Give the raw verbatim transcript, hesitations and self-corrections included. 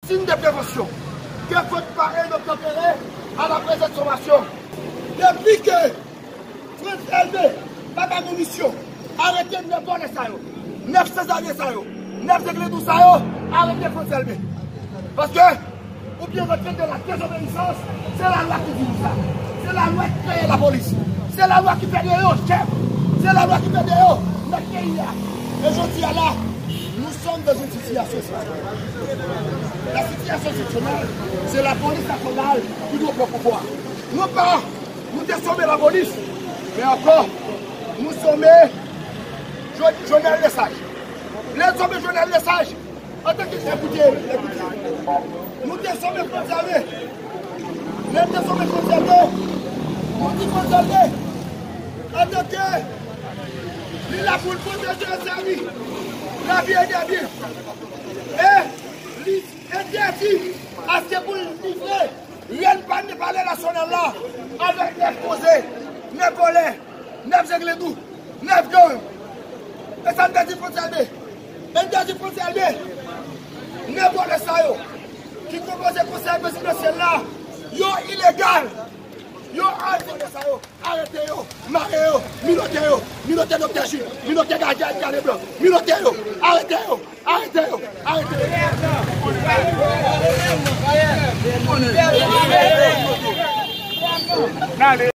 Siy de prevansyon. Ke fòt pa enopere a la prezans somasyon. Depi ke Frantz Elbé pa bay minisyon, arete nèf vòlè sa yo, nèf sanzave sa yo, nèf zenglendou sa yo, arete Frantz Elbé. Paske ou byen rantre de la dezobeyisans, se lalwa ki di nou sa. Se lalwa ki kreye lapolis. Se lalwa ki fè de yo chèf. Se lalwa ki fè de yo mèt peyi a. E jodi a la, nous sommes dans une situation extraordinaire. La situation exceptionnelle, c'est la police nationale qui doit prendre pouvoir. Non pas nou te some lapolis, men ankò, nou some Jo- Jovenel Lesage. Lè nou some Jovenel Lesage, antanke, ekoute, ekoute, nou te some Frantz Elbé. Lè nou te some Frantz Elbé, nou di Frantz Elbé, antanke li la pou l pwoteje e sèvi lavi e dèbyen. E li entèdi aske pou l livre rèn pa palè nasyonal la avèk nèf koze, nèf vòlè, nèf zenglendou, nèf gang. E sa n te di Frantz Elbé. E n te di Frantz Elbé, nèf vòlè sa yo ki konpoze konsèy prezidansyèl la, yo ilegal. Yo al vòlè sa yo. Arete yo, mare yo, minote yo, minote Doktè Jules, minote Gade Blan, minote yo, arete yo, arete yo, arete yo.